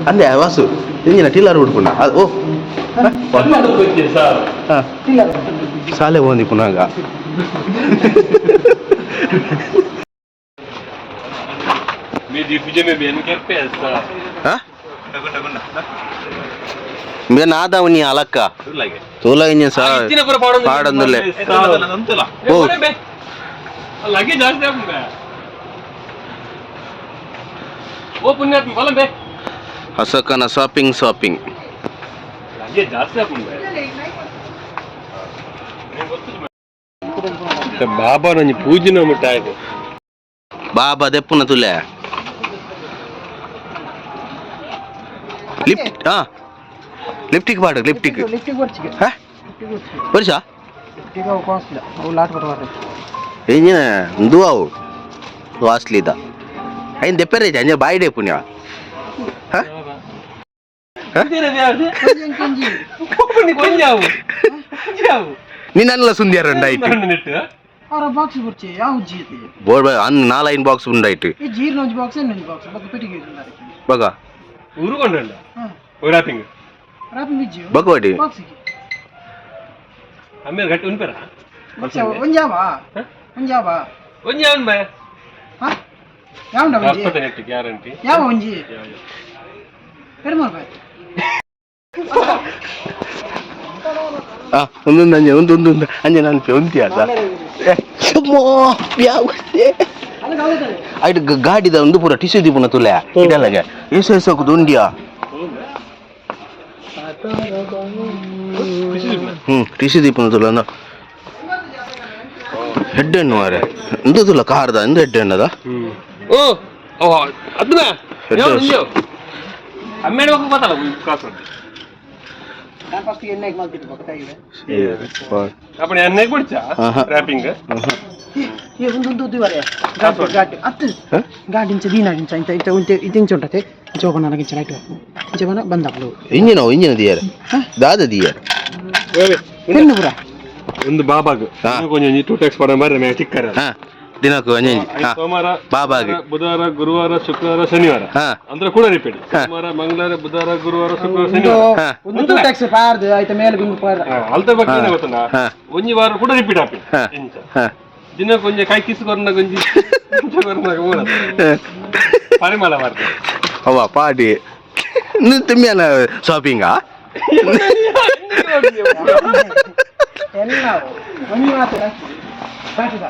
ಅಂದೆ ವಾಸು ಇಂಜಿನ ಟಿಲ್ಲರ್ ಉಡ್ಪುಂಡ ಓ. ಹಾಂ, ಸಾಲೆ ಹೋಂದಿ ಪುನಾಗ. ಹಾಂ, ನಾದವನಿ ಅಲಕ್ಕ ತೂಲ ಇಂಜಿನ್ ಸಾ ಪಾಡೊಂದುಲ್ಲೆ. ಓ. ಲಗೇಜ್ ಜಾಸ್ತಿ ಆಪುಂಡೆ. ಓ ಪುಣ್ಯಾತ್ಮ ಬಲಂ ಬೇ. ಅಶೋಕನ shopping shopping. Luggage ಜಾಸ್ತಿ ಆಪುಂಡೆ. ಬಾಬಾ ನಂಜಿ ಪೂಜಿನ ಮುಟ್ಟ ಆಯ್ತು. ಬಾಬಾ ದೆಪ್ಪುನ ತುಲೆ ಲಿಫ್ಟ್. ಹಾ, ಲಿಫ್ಟಿಗೆ ಪಾಡು, ಲಿಫ್ಟಿಗೆ. ಲಿಫ್ಟಿಗೆ ಬರ್ಚಿಗೆ. ಹಾ, ವರ್ಷ. ಲಿಫ್ಟಿಗೆ ಅವು ಕಾಸ್ಟ್ಲಿ, ಅವು ಲಾಟ್ ಬರಬಾರ್ದು. ಇಂಜಿನ ಇಂದು ಅವು ಕಾಸ್ಟ್ಲಿ ಇದ್ದ. ಐನ್ ದೆಪ್ಪರೆ ಅಂಜ ಬಾಯಿಡೆ ಪುಣ್ಯ. ಹಾ. ನಿನ್ನಲ್ಲ ಸುಂದಿಯಾರ ಉಂಡಾಯ್ತು. ಅವರ ಬಾಕ್ಸ್ ಬರ್ಚಿ ಯಾವ ಜೀತಿ. ಬೋರ್ಡ್ ಅನ್ ನಾಲೈನ್ ಬಾಕ್ಸ್ ಉಂಡಾಯ್ತು. ಈ ಜೀರ್ನ ಒಂಜಿ ಬಾಕ್ಸ್, ಇನ್ನೊಂದು ಬಾಕ್ಸ್ ಬೊಕ್ಕ ಪೆಟ್ಟಿಗೆ. ಬಗ. ಊರುಕೊಂಡ ಹಾಂ. ರ್ಯಾಪಿಂಗ್. ರಾಪಿಂಗ್ ಇಜ್ಜಿ. ಬಗವಾಡಿ. ಬಾಕ್ಸಿಗೆ. ಆಮೇಲೆ ಗಟ್ಟಿ ಉನ್ಪೇರ. ಒಂಜಾವ ಒಂಜಾವ. ಒಂಜಿ ಅವನ್ ಬೇ. ಹಾಂ, ಯಾವಂಡ ಒಂಜಿ? ನೆಟ್ ಗ್ಯಾರಂಟಿ. ಯಾವ ಒಂಜಿ? 2-3 ರೂಪಾಯಿ. ಆ, ಒಂದೊಂದು ಅಂಜೆ, ಒಂದೊಂದು ಒಂದು ಅಂಜೆ ನಾನು ಉಂತಿ ಅಲ್ಲ. ಯಾವ ಐಟ್ ಗಾಡಿದ ಒಂದು ಪೂರ ಟಿಶ್ಯೂ ದೀಪುನ ತುಲೆ ಇದಲ್ಲಗೆ ಏಸು ಏಸು ದುಂಡಿಯಾ. ಟಿಶ್ಯೂ ದೀಪುನ ತುಲೆ ಅಂದ ಹೆಡ್ ಎಣ್ಣು ಮಾರೆ. ಇಂದು ತುಲ ಕಾರ್ದ ಇಂದು ಹೆಡ್ ಎಣ್ಣದ. ಓ ಓ ಅದನ್ನ ಅಮ್ಮೇಡ ಗೊತ್ತಲ್ಲ ಕಾಸು. ಫಸ್ಟ್ ಎಣ್ಣೆಗೆ ಮಲ್ತಿಟ್ಟು ಬೊಕ್ಕ ಕೈಗೆ. ಅಪ್ಪಣೆ ಎಣ್ಣೆ ಕುಡಿಚಾ? ಆಹಾ. ರ್ಯಾಪಿಂಗ್. ಈ ಒಂದು ಒಂದು ಉದ್ದಿ ಗಾಡಿ ಗಾಡಿ ಅತ್ತು ಗಾಡಿ ಇಂಚ ದೀನ ಇಂಚ ಇಂಚ ಇಂಚ ಇಂಚ ಇಂಚ ಇಂಚ ಉಂಟತೆ ಇಂಚ ಹೋಗೋಣ ಇಂಚ ಲೈಟ್ ಇಂಚ ಬನ ಬಂದಾಪ್ಲು. ಇಂಜಿನ ಇಂಜಿನ ದಿಯರ್ ದಾದ ದಿಯರ್. ಹೆಣ್ಣು ಪೂರ. ಒಂದು ಬಾಬಾಗ್. ಹಾ. ಕೊಂಚ ಟೂ ಟ್ಯಾಕ್ಸ್ ಪಡ ಮಾರ್ರೆ ಮೇ ಚಿಕ್ಕರ. ಹಾ, ದಿನಕ್ಕೂ ಅಂಜೆ. ಹಾ. ಸೋಮವಾರ. ಬಾಬಾಗ್. ಬುಧವಾರ, ಗುರುವಾರ, ಶುಕ್ರವಾರ, ಶನಿವಾರ. ಹಾ. ಅಂದ್ರೆ ಕೂಡ ರಿಪೀಟ್. ಹಾ. ಸೋಮವಾರ, ಮಂಗಳವಾರ, ಬುಧವಾರ, ಗುರುವಾರ, ಶುಕ್ರವಾರ, ಒಂದು ಶನಿವಾರ. ಹಾ. ಒಂದು ಟೂ ಟ್ಯಾಕ್ಸ್ ಪಾರ್ದು ಆಯ್ತು ಮೇಲೆ ಗುಂಪು ಪಾರ್ದು. ಅಲ್ತ ಬಗ್ಗೆ ಏನ ಗೊತ್ತುಂಡ? ಹಾ. ಒಂಜಿ ವಾರ ಕೂಡ ರಿಪೀಟ್ ಆಪಿ. ಹಾ. ಇಂಚ. ಹಾ. ದಿನ ಕೊಂಚ ಕೈ ಕಿಸು ಕೊರ್ನ ಗೊಂಜಿ ಇಂಚ ಕೊರ್ನಾಗ ಊರ ಪರಿಮಳ ಬರ್ತದೆ. ಅವ್ವ ಪಾಡಿ ತಿಮ್ಮಿಯನ ಶಾಪಿಂಗಾ? ಎಲ್ಲ ಒಂದು ಮಾತು ಬ್ಯಾಟಿದ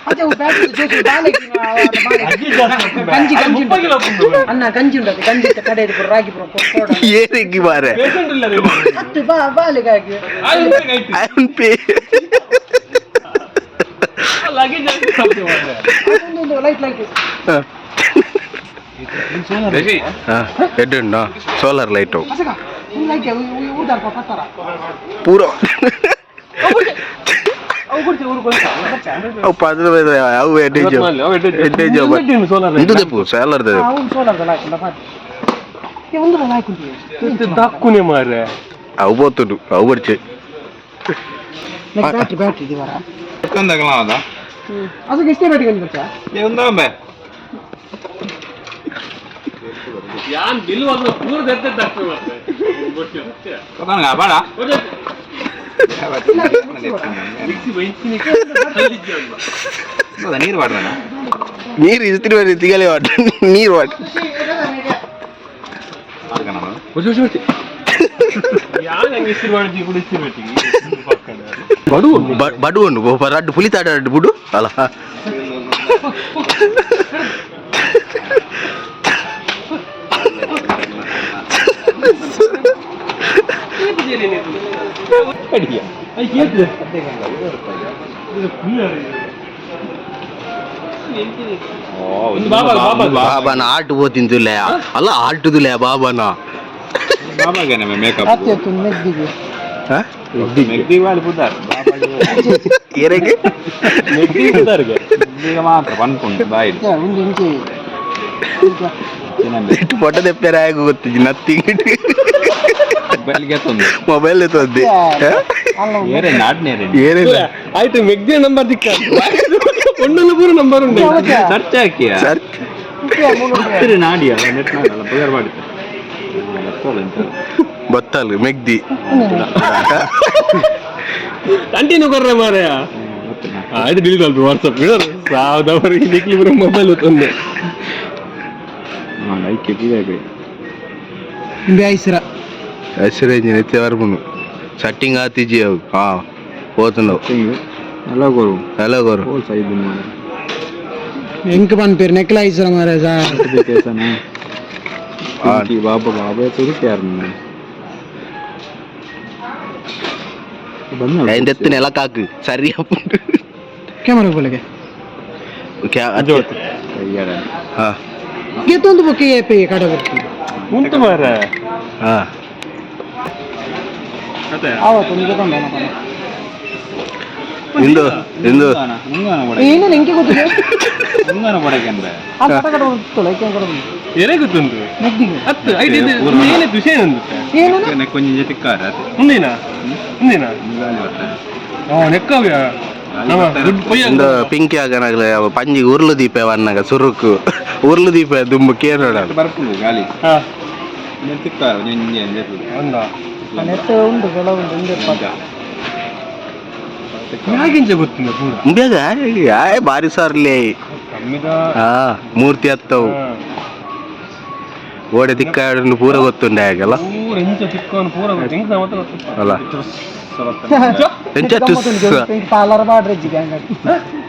ಅದೇ ಬ್ಯಾಟಿದ ಜೋಸು ಬಾಲೆ. ಗಂಜಿ ಗಂಜಿ ಉಂಟು. ಅನ್ನ ಗಂಜಿ ಉಂಟು, ಗಂಜಿ ಇತ್ತ ಕಡೆ ಪೂರ ರಾಗಿ ಪೂರ ಕೊಡ. ಏರಿಗೆ ಬಾರೆ. ಪೇಷಂಟ್ ಇಲ್ಲ ರೀ. ಅತ್ತು ಬಾ ಬಾಲೆಗಾಗಿ. I pay. Luggage. ಒಂದೊಂದು light light. Head solar light. ಅಸಗ ಒಂದು ಲೈಟ್ ಊದಾರ್ಪ ಪತ್ತಾರ. ಪೂರ. ಅವು ಕೊಡ್ತೀವಿ ಊರು ಕೊಡ್ತಾ. ಅವು ಪದ ಅವು ಹೆಡ್ ಹೆಡ್ solar. ಇದು ದೆಪ್ಪು ಸೋಲಾರ್. ಅವು ಸೋಲಾರ್ದ ಲೈಟ್ ಉಂಡ ಪಾಟಿ ಒಂದು ಲೈಟ್ ಉಂಟು. ದಕ್ಕುನೆ ಮಾರ್ರೆ. ಅವು ಬೋತುಂಡು ಅವು ಬಡ್ಚೆ. ಬ್ಯಾಟ್ರಿ ಬ್ಯಾಟ್ರಿ ದಿವರ ಅಸಗ ಎಷ್ಟೇ ಬ್ಯಾಟ್ರಿ ಗಂಜಿ ಬರ್ತಾ. ಯಾನ್ ಬಿಲ್ ಬಂದ್ರೆ ಪೂರ ದೆತ್ತೆ ದಕ್ಕು ಮಾರ್ರೆ. ಮಿಕ್ಸಿ ಬೈತೀನಿ. ನೀರು ವಾಡ್ರಣ. ನೀರು ಇಸ್ತ್ರಿ ಬರಿ ತಿಗಲೆ what ನೀರು what. ಯಾನ್ ಹಂಗೆ ಇಸ್ತ್ರಿ ಮಾಡಿದ್ವಿ ಕೂಡ ಇಸ್ತ್ರಿ పెట్టಿಗೆ ಬಡು. ಬಡು ಉಂಡು ರಡ್ಡು ಪುಲಿತಾಡ ರಡ್ಡು ಬುಡು ಅಲ್ಲ. ಒಂದು ಬಾಬಾ ಬಾಬಾ. ಬಾಬಾನ ಆಟು ಪೋತಿಂತುಲೆ ಅಲ್ಲ, ಆಟುದುಲೆ ಬಾಬಾನ. ಮೇಕಪ್. ಅತ್ಯತ್ತು ಮೆದ್ದಿಗೆ. ಹಾ? ಮೆಗ್ದಿ ಪುದಾರ್. ಏರೆಗೆ. ಈಗ ಮಾತ್ರ ಪನ್ಪುಂಡು ಬಾಯಿ. ಒಂದು ಇಂಚಿ. ಇಟ್ಟು ಫೋಟೋ ತೆಪ್ಪರೆ ಆಗ ಗೊತ್ತಿಜ್ಜಿ ನಥಿಂಗ್. ಮೊಬೈಲ್ಗೆ ತೊಂದರೆ. ಮೊಬೈಲ್ ತೊಂದೆ. ಏರೆ ನಾಟ್ನೇರೆ. ಏನಿಲ್ಲ. ಆಯ್ತು, ಮೆಗ್ದಿ ನಂಬರ್ ದಿಕ್ಕ ಒಂದೊಂದು ಪೂರ ನಂಬರ್ ಉಂಟು. ಸರ್ಚ್ ಹಾಕಿಯ. ಸರ್. ನಾಡಿಯ ನೆಟ್ ನಾಡಲ್ಲ ಬುಗಾರ್ ಮಾಡಿತ್ತು ಬತ್ತಲ್ ಮೆಗ್ದಿ. ಕಂಟಿನ್ಯೂ ಕೊರ್ರೆ ಮಾರಾಯ. ಆಯ್ತು, ಡಿಲೀಟ್ ಅಲ್ಪ ವಾಟ್ಸಪ್ ಬಿಡೋರು ಸಾವಿರದವರೆಗೆ ನಿಕ್ಲಿ ಬರೋ ಮೊಬೈಲ್ ತಂದೆ. ಐಕೆ ಪೂಜೆ. ಇಂಬೆ ಐಸರ. ಹೆಸರೇಂಜಿನ ಎತ್ತೆ ಬರ್ಬುನು ಸಟ್ಟಿಂಗ್ ಆತಿಜಿ ಅವು. ಹಾ, పోతున్నావు. ಎಲ್ಲ ಗೋರು. హలో గోరు. Hole size. ಎಂಕ್ ಪನ್ಪೇರು ನೆಕ್ಲ ಐಸರ ಮಾರಾಯ. ಬಾಬಾ ಬಾಬಾ ತುರುಕ್ಯಾರ ಬಂದ. ఆయన ఎలా కాకు సరి. ಕ್ಯಾಮರಾ ಬೋಲಗೆ. ಕೈಯಾಡ. ಗೆತ್ತೊಂದು ಬೊಕ್ಕೆ ಏಪೆ ಕಡೆ ಬರ್ತೀನಿ. ಉಂಟು ಮಾರ. ಆವತ್ತು ಒಂದು ಗೆತ್ತೊಂದು. ಇಂದು ಇಂದು. ಏನೇನು ಎಂಕೆ ಗೊತ್ತಿದೆ. ಮುಂಗಾನ ಪಡಕೆಂಬ. ಆ ಕಡೆ ಕಡೆ ಹೋಗ್ತಲ್ಲ ಐಕೆ ಕಡೆ. ಏನೇ ಗೊತ್ತುಂಟು. ನೆಗ್ದಿಗೆ. ಹತ್ತು ಐದು ಇದು ಏನಿತ್ತು ವಿಷಯ ಏನಂತ? ಏನು? ಕೊಂಚ ತಿಕ್ಕಾರ. ಮುಂದಿನ ಮುಂದಿನ ನೆಕ್ಕವ್ಯ ನಮ್ಮ ದುಡ್ಡು ಪೊಯ್ಯ. ಇಂದು ಪಿಂಕಿ ಆಗನಾಗ್ಲೆ ಅವ ಪಂಜಿ ಉರ್ಲು ದೀಪ ವನ್ನಾಗ ಸುರುಕು ಉರ್ಲು ದೀಪ ದುಂಬು ಕೇನೋಡ. ಬರ್ಪುಂಡು ಗಾಳಿ. ಹಾ. ತಿಕ್ಕಾರ ಒಂಜಿ. ಒಂದ. ನೆಟ್ ಉಂಟು, ಕೆಲವು ಉಂಟು ಉಂಟು. ಯಾಕಿಂಚ ಗೊತ್ತಿಲ್ಲ ಪೂರ. ಬೇಗ ಆಯ್ ಬಾರಿ ಸಾರ್ಲಿ. ಕಮ್ಮಿದ. ಹಾ, ಮೂರ್ತಿ ಹತ್ತವು. ಓಡೆ ತಿಕ್ಕಾಡು ಪೂರ ಗೊತ್ತುಂಡೆ ಆಗಲ್ಲ. ಪೂರ ಇಂಚ ತಿಕ್ಕೋನು ಪೂರ ಗೊತ್ತು ಹೆಂಗ್ ಮಾತ್ರ ಗೊತ್ತಿಲ್ಲ. ಅಲ್ಲ, ಎಂಚ ತುಸ್. ಪಾರ್ಲರ್ ಬಾಡ್ರೆ ಜಿಗೆ ಅಂಗಡಿ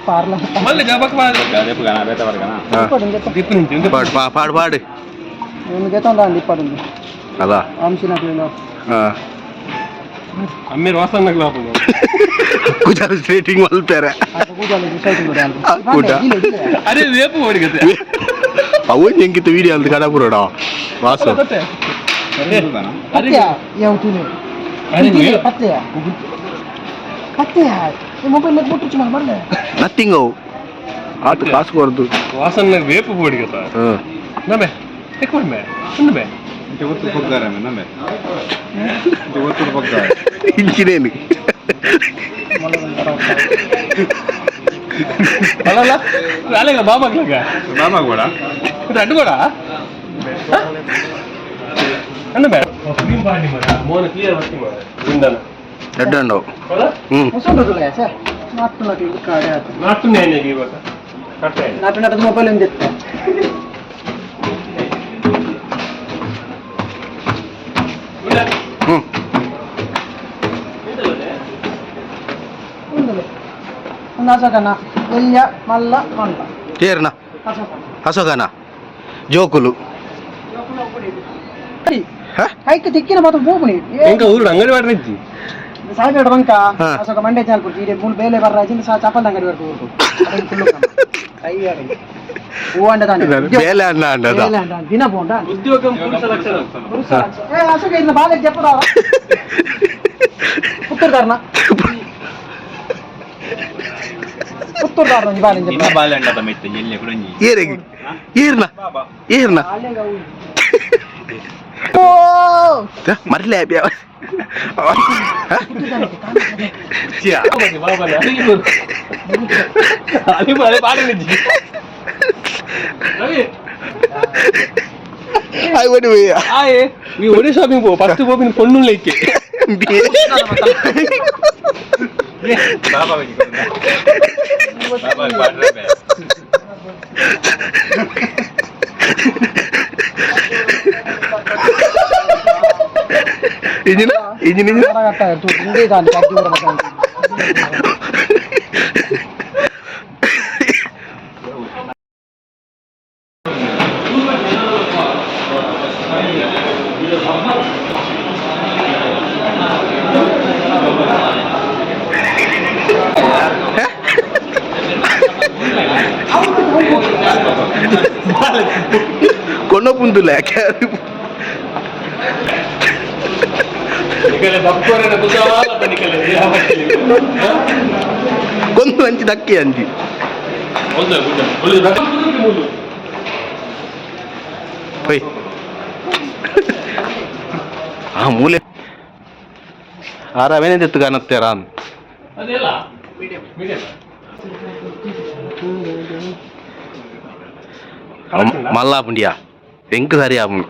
ಪಾರ್ಲರ್. ಮಲ್ಲೆ ಜಾಬಕ್ ಬಾರೆ. ಹಾ. ದಿಪ್ಪು ನಿಂತು ಒಂದು. ಪಾಡು ಪಾಡು ಪಾಡು. ನಿಮಗೆ ತೊಂದರೆ ಅಂದಿ ಇಪ್ಪಡೊಂದು. ಅಲ್ಲ. ಅಂಶಿನ. ಹಾ. ಅಮ್ಮೇರು ವಾಸನ ಗ್ಲಾಪು. ಕುಜಾಲ್ ಸ್ಟ್ರೇಟಿಂಗ್ ಮಲ್ಪೆರೆ. ಕೂಟ. ಅರೆ ವೇಪು ಓಡಿಗತ್ತೆ. ಅವನ್ ಎಂಕಿತ ವೀಡಿಯೋ ಅಂತ ಕಡಪುರೋಡ ವಾಸು. ಅರೆ. ಯಾವ್ದು? ಅರೆ. ಪತ್ತೆಯ ಪತ್ತೆಯ ಮೊಬೈಲ್ ಬಿಟ್ಟು ಬರಲೇ. ನಥಿಂಗ್ ಅವು ಆತು ಕಾಸು ಕೊರ್ದು. ವಾಸನ ವೇಪು ಬೋಡಿಗತ್ತ. ಹ್ಮ್. ನಮೆ ಎಕ್ ಮೇ ಉಂಡು ಮೇ. ಇಂಚಿನೇನು? ಅಲ್ಲಲ್ಲ ಅಲ್ಲ ಬಾಬಾಗ್ಲಾಗ. ಬಾಬಾ ಕೂಡ. ಅಡ್ಡು ಬೇಡ ಅಣ್ಣ ಬೇಡ ಕ್ರೀಮ್ ಪಾಡಿ ಮಾರ ಮೋನ ಕ್ಲಿಯರ್ ಬರ್ತಿ ಮಾರ ಗುಂಡನ. ಎಡ್ಡು ಉಂಡವು. ಹೌದಾ? ಹ್ಮ್. ಸರ್ ನಾಟು ನಾಟು ಇದು ಕಾಡೆ ಆಯ್ತು. ನಾಟು ನ್ಯಾಯ ಇವಾಗ ಕಟ್ಟೆ. ನಾಟು ನಾಟದ ಮೊಬೈಲ್ ಒಂದಿತ್ತು. ಹ್ಮ್. ಉಂದಲೆ ಒಂದು ಅಶೋಕನ ಎಲ್ಯ ಮಲ್ಲ ಮಲ್ಲ. ചേരണ. ಅಶೋಕ. ಅಶೋಕನ ಜೋಕುಲು. ಹ? ಕೈಕ್ ತಿಕ್ಕಿನ ಮಾತ್ರ ಹೋಗುನಿ. ಎಂಕ ಊರು ಅಂಗಡಿ ಮಾಡ್ರಿ ಇಜ್ಜಿ. ಸಾಯಿಬೇಡ ಬಂಕ. ಹಾ. ಅಶೋಕ ಮಂಡ್ಯ ಚಾಲ್ ಕೊಡ್ತಿ ಇಡೀ ಮೂಲು ಬೇಲೆ ಬರ್ರ ಜಿಂದ ಸಾ ಚಪ್ಪಲ್ ಅಂಗಡಿ ಬರ್ಕು ಹೂ ಅಂಡ ತಾನೆ. ಬೇಲೆ ಅಣ್ಣ ಅಂಡದ. ಬೇಲೆ ಅಂಡ ದಿನ ಪೋಂಡ. ಉದ್ಯೋಗ ಪುರುಷ ಲಕ್ಷಣ. ಏ ಅಶೋಕ ಇದನ್ನ ಬಾಲೆ ಜಪ್ಪದ ಪುತ್ತೂರ್ದಾರನ ಪುತ್ತೂರ್ದಾರನ ಒಂಜಿ ಬಾಲೆ ಜಪ್ಪ. ಬಾಲೆ ಮೆತ್ತೆ ಎಲ್ಲಿ ಕೂಡ. ಏರಿಗೆ ಏರ್ನ ಏರ್ನ. ಓ. ಮರ್ಲೆ. ಅಲ್ಲಿ ಅದೇ ಪಾಡಿ ನಿಜ್ಜಿ ರವಿ. ಆಯೆ ನೀ ಒಡೆ ಶಾಪಿಂಗ್ ಪೋ ಫಸ್ಟ್ ಪೋಪಿನ ಪೊಣ್ಣು ಲೈಕೆ. ಬಾಬಾ ಬಾಬಾ ಬಾಡ್ರೆ. ಇಂಜಿನ ಇಂಜಿನ ಇಂಜಿನ. ಕೊನ ಪುಂದುಲ. ನಿಕಲೆ ಬಕ್ಕೋರೆನ ಕುಸಾಲ ನಿಕಲೆ. ಕೊಂದು ಅಂಚಿ ದಕ್ಕಿ ಅಂಚಿ. ಹೌದಾ ಗುಡ್ಡ ಮೂಲು. ಹೊಯ್ ಆ ಮೂಲೆ ಆರಾಮೇನೆ ತೆತ್ತು ಕಾಣತ್ತೆ ರಾನ್. ಅದೆಲ್ಲ ಮೀಡಿಯಂ ಮೀಡಿಯಂ. ಮಲ್ಲ ಆಪುಂಡಿಯಾ ಎಂಕ್ ಸರಿ ಆಪುಂಡು.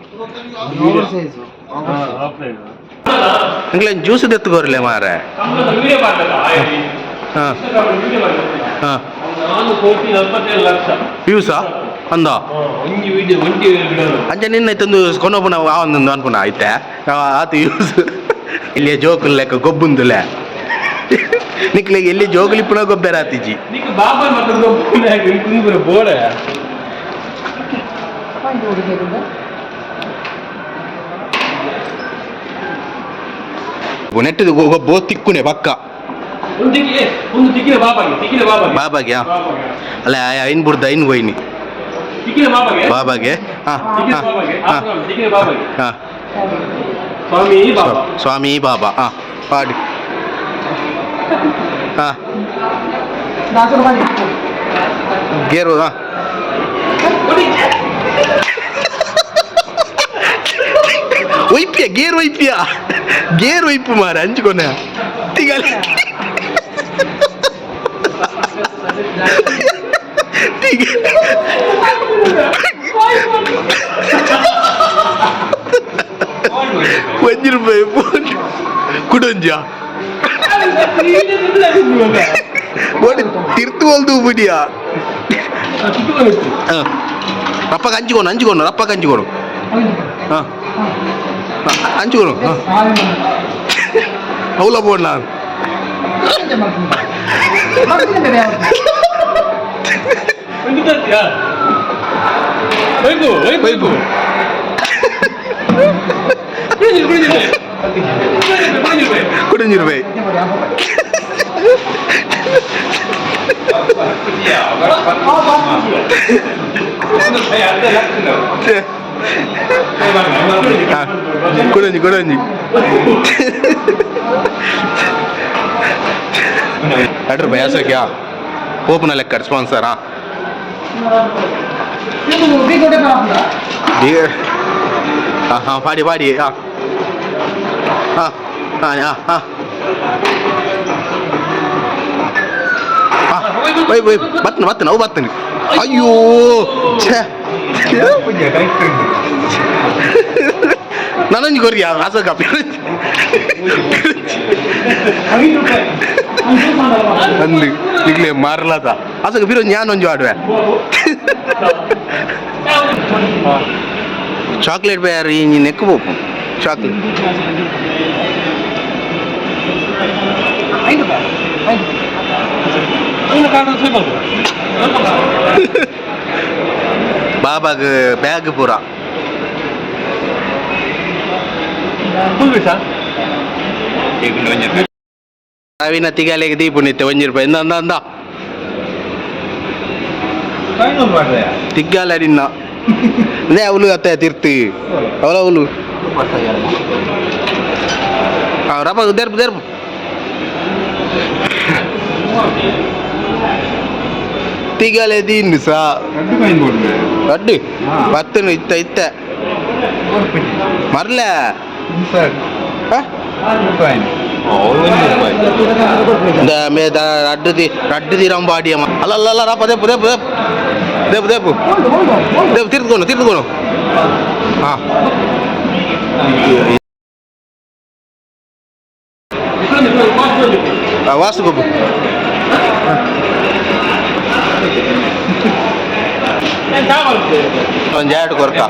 ಎಂಕ್ಲೆ ಜ್ಯೂಸ್ ದೆತ್ತುಕೋರ್ಲೆ ಮಾರೆ. ಹಾ ಹಾ. 4 ಕೋಟಿ 47 ಲಕ್ಷ. ವ್ಯೂಸಾ ಅಂದ? ಒಂಜಿ ವಿಡಿಯೋ ಒಂಟಿ. ಅಂಚ ನಿನ್ನ ಇತ್ತೊಂದು ಕೊನೊಪುನ ಒಂದು ಅನ್ಪುನ ಐತೆ ಆತು ಯೂಸ್. ಇಲ್ಲಿ ಜೋಕುಲ್ ಲೆಕ್ಕ ಗೊಬ್ಬುಂದುಲೆ ನಿಕ್ಲೆ ಎಲ್ಲಿ ಜೋಗುಲಿಪ್ಪುನ ಗೊಬ್ಬರ ಆತಿಜಿ. ನಿಕ್ ಬಾಬಾ ಮತ್ತೆ ಬೋಡ. ನೆಟ್ಟದು ಗೊಬ್ಬು ತಿಕ್ಕುನೆ ಪಕ್ಕ. ಒಂದು ತಿಕ್ಕಿ, ಒಂದು ತಿಕ್ಕಿನ ಬಾಬಾಗೆ, ತಿಕ್ಕಿನ ಬಾಬಾಗೆ. ಬಾಬಾಗೆ ಅಲ್ಲ, ಐನ್ ಬುಡ್ದ ಐನ್ ಹೋಯ್ನಿ. ತಿಕ್ಕಿನ ಬಾಬಾಗೆ. ಬಾಬಾಗೆ ಹಾ. ತಿಕ್ಕಿನ ಹಾ. ಬಾಬಾಗೆ. ಹಾ. ತಿಕ್ಕಿನ ಬಾಬಾಗೆ. ಹಾ. ಸ್ವಾಮಿ ಬಾಬಾ. ಸ್ವಾಮಿ ಬಾಬಾ, ಹಾ ಪಾಡಿ ಹಾ. ಗೇರು ಹಾ. ಒಯ್ಪಿಯ ಗೇರ್, ಒಯ್ಪಿಯ ಗೇರ್, ಒಯ್ಪು ಮಾರ ಅಂಚುಕೊನೆ ತಿಗಲಿ ತಿಗ. ಒಂಜಿ ರೂಪಾಯಿ ಕುಡೊಂಜ ಓಡಿ ತಿರ್ತು ಹೊಲ್ದು ಬಿಡಿಯಾ. ರಪ್ಪಗೆ ಹಂಚಿಕೊನು, ಹಂಚಿಕೊನು, ರಪ್ಪಗೆ ಹಂಚಿಕೊನು. ಹಾಂ, ಹಂಚಿಕೊನು. ಹಾಂ, ಅವಲ ಬೋಡ್ ನಾನು. ಒಯ್ಪು. ಕುಡೊಂಜಿ ರೂಪಾಯಿ. ಕುಡೊಂಜಿ, ಕುಡೊಂಜಿ. 2 ರೂಪಾಯಿ ಅಸೋಕ್ಯಾ ಪೋಪುನ ಲೆಕ್ಕ ಸ್ಪಾನ್ಸರಾ. ಹಾಂ ಹಾಂ, ಪಾಡಿ ಪಾಡಿ. ಹಾಂ ಹಾಂ ಹಾಂ ಹಾಂ ಹಾಂ ಹಾಂ. ಒಯ್ ಒಯ್, ಬತ್ತನ ಬತ್ತನ, ಅವು ಬತ್ತನೆ. ಅಯ್ಯೋ ಛೇ, ನಾನೊಂಜಿ ಕೊರಿ ಅಸೋಕ. ಅಂದು ಇಗ್ಲೇ ಮಾರ್ಲಾತ ಅಸೋಕ ಬಿರೋ ಜ್ಞಾನ ಒಂಜಿ ಆಡುವೆ. ಚಾಕ್ಲೇಟ್ ಬೇರೆ ಈ ನೆಕ್ಕು ಪೋಪು ಚಾಕ್ಲೇಟ್. ಬಾಬಾಗ್ ಬ್ಯಾಗ್ ಪೂರ. ಸಾವಿನ ತಿಗಾಲೆಗೆ ದೀಪುನಿತ್ತೆ 1 ರೂಪಾಯಿ. ಇಂದ ಅಂದ ಅಂದ ತಿಗ್ಗಾಲ ನಿನ್ನ ನೇ ಅವಳು ಅತ್ತ ತಿರ್ತು ಅವಳ ಅವಳು. ಹಾಂ, ರಪ್ಪ ದೇರ್ಪು ದೇರ್ಪು. ತಿಗಾಲೆ ದೀನ್ ಸಾ. ಅಡ್ಡು ಬತ್ತನು ಇತ್ತ ಇತ್ತ ಮರ್ಲ. ರಡ್ಡು the ರಡ್ಡು ದಿರಂಬಾಡಿ ಅಮ್ಮ. ಅಲ್ಲ ಅಲ್ಲ ಅಲ್ಲ, ರಪ್ಪ ದೇಪು ದೇಪು ದೇಪು ದೇಪು ದೇಪು ದೇಪು. ತಿರ್ದುಕೊನು ತಿರ್ದುಕೊನು. ಹಾಂ, ವಾಸು ಗೊಬ್ಬು. ಒಂದು ಜಾಡ್ ಕೊರ್ಕ.